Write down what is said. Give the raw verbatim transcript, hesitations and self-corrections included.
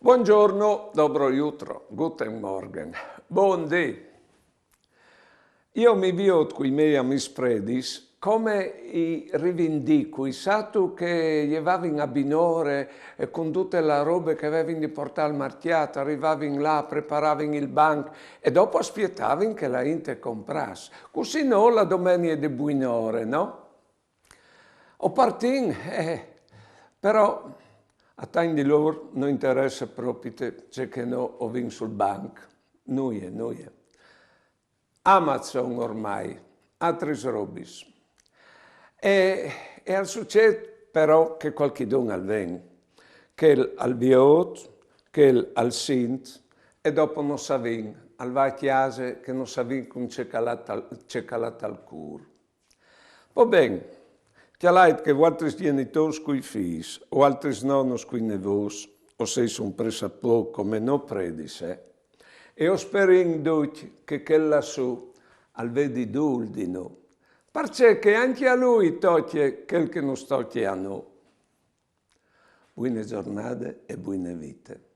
Buongiorno, dobro jutro, guten Morgen, bundì. Jo mi viôt cui mei amîs predis come i rivindicui, sâstu, che a jevavin a binore e cun dute la robe che a vevin di puartâ al marcjât, a rivavin là, a preparavin il banc e dopo a spietavin che la int a compràs. Cussì no, la domenie di buinore, no? O partìn, eh, però a tancj di lôr no interesse propit ce che nô o vin sul banc. Nuie, nuie. Amazon ormai, altris robis. E, e al sucêt però che cualchidun al ven, chel al viôt, chel al sint, e dopo no savìn, al va a cjase che no savìn cun ce che al à tal, ce che al à tal cûr. Po ben, cjalait che vualtris gjenitôrs cui fîs, o altris nonos cui nevôts, o sês un pressapôc come nô predis, eh? E o sperìn ducj che chel lassù al vedi dûl di nô, parcè che ancje a lui tocje chel che nus tocje a nô. Buine zornade e buine vite.